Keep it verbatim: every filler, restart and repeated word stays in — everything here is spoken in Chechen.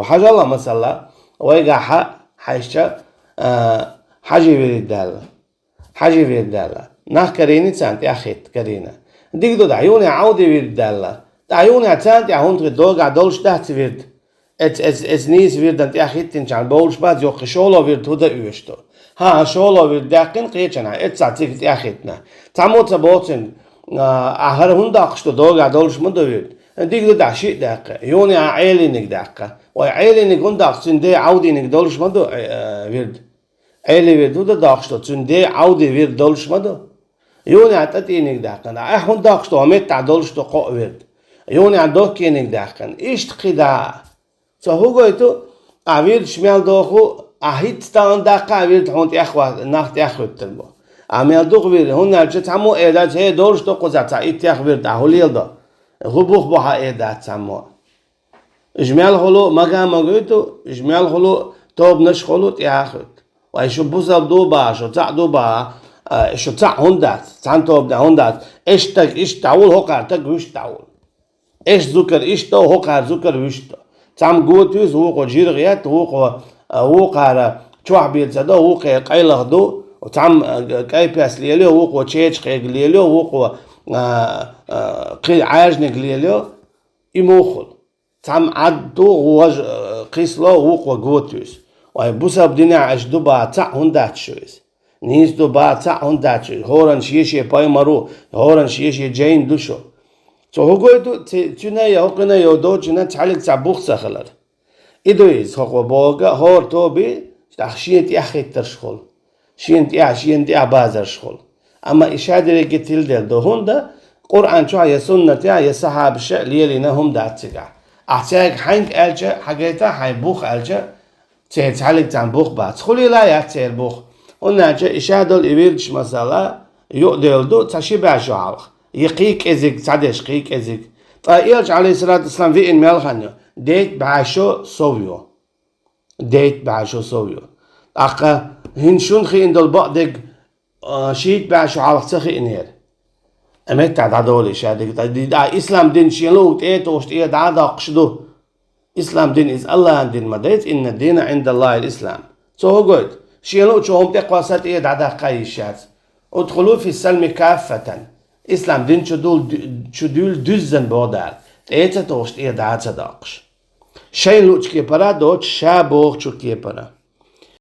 Хьажал, масала, вайгахьа хьаьшча, а, хьажи вирд даьлла. Хьажи вирд даьлла. Нах карийна царна тӀехӀитта карийна. Дика ду дӀа, юханехьа Ӏовди вирд даьлла. ДӀа юханехьа царна тӀехьа хӀунда хи догахь долуш дац вирд. Эц, эц, эц нийса вирдан тӀехӀиттинчарна бовлуш бац, йоккха шоло вирд хӀу дан оьшуш ду. ХӀан, шоло вирд даьккхина кхечанхьа, эццахь цига тӀехӀиттина. Цхьаммо ца боху цуьнга, а, ахь хӀара хӀунда доккхуш ду, догахь долуш ма ду вирд. Дика ду дӀа, шиъ даьккхи. Юханехьа Ӏелийниг даьккха. Вай Ӏелийниг хӀунда доккху, цуьнан ден Ӏовдийниг долуш ма ду, э, вирд. Ӏели вирд хӀу дан доккхуш ду, цуьнан ден Ӏовди вирд долуш ма ду. Юханехьа тӀатӀийниг даьккхина. Ахь хӀунда доккхуш ду, хьо меттахь долуш ду кхоъ вирд. Юханехьа доккхийниг даьккхина. Иштта кхидӀа а. Цо хӀу гойту, ахь вирдаш мел доху, ахь хӀинцца тахана даккха а вирд хьуна тӀех ва-, нах тӀехӀуьттур бу. Ахь мел дукха вирд, хӀунда аьлча цхьаммо а эр дац, хӀей, долуш ду кхузахь цхьа итт тӀех вирд, ахь хӀу леладо? ХӀу бух бу хьан эр дац цхьаммо а. Уьш мел хуьлу, мага ма гойту, уьш мел хуьлу, тобанаш хуьлу, тӀехьа а хуьтту. Вай шу бусалба ду баха, шу цхьаъ ду баха, а, шу цхьаъ хӀунда дац, цхьана тобанехь хӀунда дац? Эш стаг иштта дӀаволу, хӀокхара стаг вуьшта дӀаволу. Эш зукар иштта до, хӀокхара зукар вуьшта до. Цхьамма го туьйсу, вукхо жиргӀа етта, вукхо, а, вукхара чохь бен ца до, вукхо къайлаха ду, цхьамма, а, кӀай пес лелайо, вукхо чеча кхега лелайо, вукхо, а, а, кхин Ӏаьржаниг лелайо, и муха хуьлу? Цхьамма Ӏад ду, вож, а, кхийсало, вукхо го туьйсу. Вай бусалба динехь аша ду баха цхьаъ хӀунда дац шу иза? Нийса ду баха цхьаъ хӀунда дац шу иза? ХӀоранна шен-шен пайхамар ву, хӀоранна шен-шен жайна ду шу. Цо хӀу гойту, ци-, цуьнан я хӀокхуьнан я доцучунна цхьаьллиг цхьа бух ца хилар. И ду иза, хӀокхо бохург, хӀора тоби, тӀаккха шена тӀехӀиттарш хуьлу. Шена тӀехь, шена тӀехь базарш хуьлу. Амма и шадерриге тиладелла ду, хӀунда Къуръан чохь я суннатехь, я сахьабаша лелийна хӀума дац цигахь. Ахь цаьрга хьаьнга аьлча, хьагайта хьайн бух аьлча, церан цхьаьллиг цхьаьна бух бац. Хуьлийла яц церан бух. ХӀунда аьлча и ша долу и вирдаш, масала, юкъадевлла ду цхьа ши бӀе шо хьалха. Я кхин кӀезиг, цхьа деш кхин кӀезиг. Ткъа Элча, Ӏалайхиссалату вассалам, веана мел хан ю? Дейтта бӀе шо сов ю. Дейтта бӀе шо сов ю. ТӀаккха хӀинца шуна хиъна долу бакъдерг, а, шийтта бӀе шо хьалха ца хиънера. Амма меттахь дӀадолий ша дика. ТӀа ди-, а, ислам дин шен луъург тӀе а тухуш, тӀера дӀа а доккхуш ду. Ислам дин иза АллахӀан дин ма дайца, инна дина Ӏиндаллахил ислам. Цо хӀу гойту? Шен луъучу хӀума тӀе кхосса тӀера дӀадаккха йиш яц. Удхулу фис-салми каффатан. Ислам дин чу дуьл-, чу дуьллу дуьззина боху Дала. ТӀе а ца тухуш, тӀера дӀа а ца доккхуш. Шайна луъучу кепара а доцуш, ша бохучу кепара.